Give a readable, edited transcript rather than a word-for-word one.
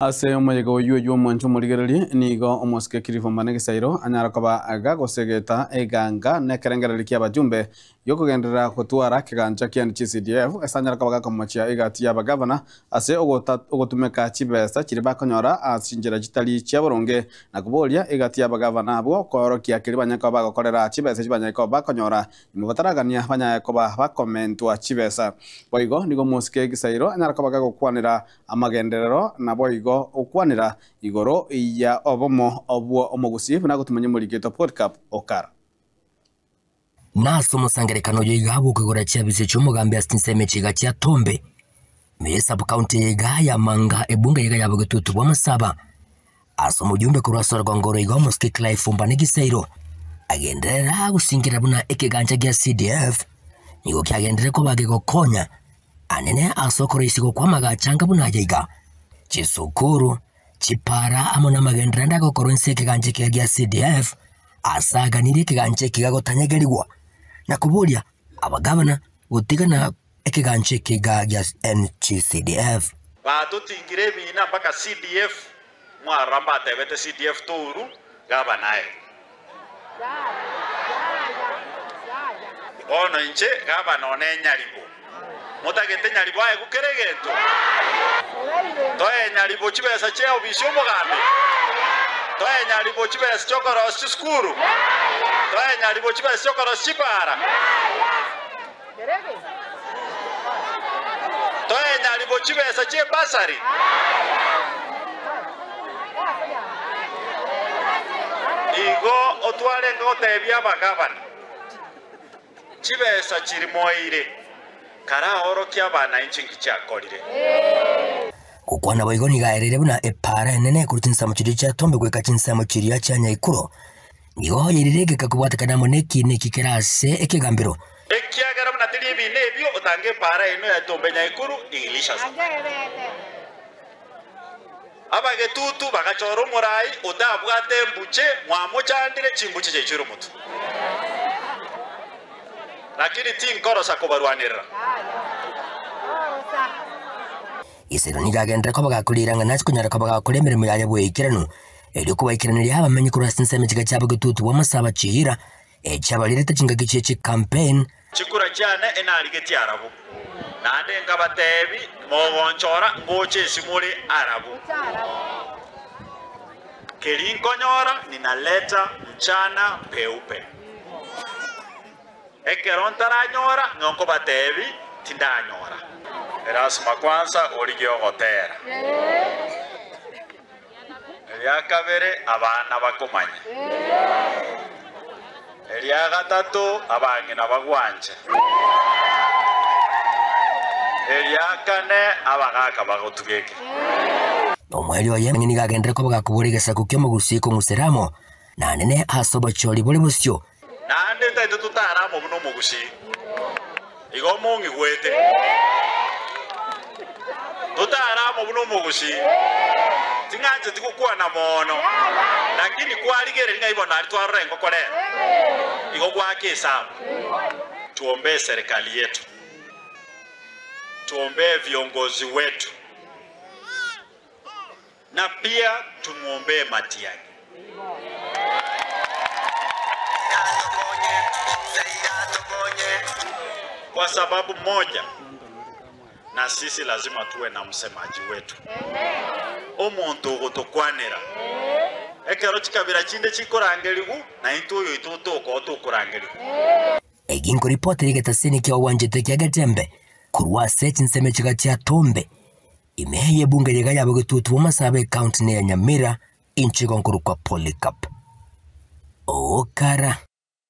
Ase omoyega oyio oyio omwanche omorigererie, nigo omosike Cliff Ombane Gisairo anyara koba gagosegeta eganga nekerengererio ki'abajumbe giokogenderera gotwara ekegancha kia NGCDF ase anyare koba gakomochia egati y'abagavana ase ogotumeka chibesa chiria bakonyora ase chinchera chitari chiaboronge na koboria egati y'abagavana abwo koorokia keria banyare koba bagokorera chibesa echi banyare koba bakonyora nyuma bataragania banyare koba bakomentwa chibesa. Boigo nigo omosike Gisairo anyare koba gagokwanera Amagenderero naboigo okwanera igoro ya obomo obwo omogusii buna agotumanya omorikito Polycarp Okara. Nase omosangererekano oyo iga bw'okoigora chiabisi chi'omogambi ase chinsemo echi iga chia Tombe, ime ye sub-county eye iga ya Manga, ebunge eye iga ya Bogetutu bw'Amasaba. Ase omojumbe korwa ase orogongo oro iga omosike Clive Ombane Gisairo agenderera gosingerera buna ekegancha gia CDF nigo kiagenderere koba gegokonya Anene ase okoroisigwa kw'amagacho anga buna aya iga, chisukuru, chipara amo namagenderero ande agokorwa inse y'ekegancha ekiya gia CDF, ase aganirie ekegancha ekiya gotanyegerigwa na koboria abagavana gotigana ekegancha ekiga gia NGCDF. Batotingire ebiina mpaka CDF, mwarora mbatebete CDF touru, gavana aye. Bono inche gavana one nyaribo. Motagete nyaribo aye gokera egento? Toe nyaribo chibesa chia ofisi y'omogambi? Toe nyaribo chibesa chi'okorosia chisukuru? Toe nyaribo chibesa chi'okorosia chipara? Toe nyaribo chibesa chi'ebasari? Igo otwarenge gotebia abagavana, Chibesa chiri moeire, karaorokie abana inche nki chiakorire. Gokwana boigo nigo aereire buna epaara enene korwa chinsemo chiria chia Tombe goika chinsemo chiria chia Nyaikuro, nigo yairire egeka kobwatekana amo nekiina eki kere ase ekegambero. Ekiagera buna teri ebiina ebio, otange epaara eno ya Tombe Nyaikuru igilisha safari. Abagetutu bagachora omorai otabwate embuche, mwamochandire, chimbuche chiaichoire omotwe. Lakini tinkorosa kobarwanerera. Isiro nigo agenderere koba gakoriira ng'a nache konyara koba gakora emeremo yaye bw'eikeranu, erio kobaikeraneria abamenyi korwa ase ensemo chiga chiabo getutu bw'amasabo chiira, echiabarirete chingaki chie chicampaign. Chikura chiane enarigetie arabwo, naende nkabateebia, Mogonchora ngocha esimore arabwo. Keria nkonyora ninaleta mchana peupe. Ekero ntaranyora ng'a nkobateebia, tindanyora. Erasima kwansa origie ogotera. Eria kabere abana bakomanye. Eria gatato abang'ina bagwanche. Eria kane abagaaka bagotugeke. Omoerio oye nigo agenderere koba gakobora egesaku ki'omogusii kong'usera amo naende ase obochori bore bosio. Naende ntaete totare amo buna omogusii, igo mong'igwete. Totare amo buna omogusii, ting'ancheti gokwana mono, lakini kwarigereria ng'a ibono aria twarora engoko rero, igo gwaka esabu. Tuombee serikali yetu, tuombee viongozi wetu, Na pia tumwombee Matiang'i. Kwa sababu moja, na sisi lazima tuwe na msemaji wetu, omonto ogotokwanera. Ekero chikabira chinde chikorangerigwa, naintwe oyoito otoka otokorangerigwa. Eki nkoripotera egetasini kia ogwanchete kia Getembe korwa ase chinsemo chiga chia Tombe. Ime y'ebunge eyio iga yabogetutu bw'amasabo ecounty neya Nyamira, inche igo nkorokwa Polycarp Okara.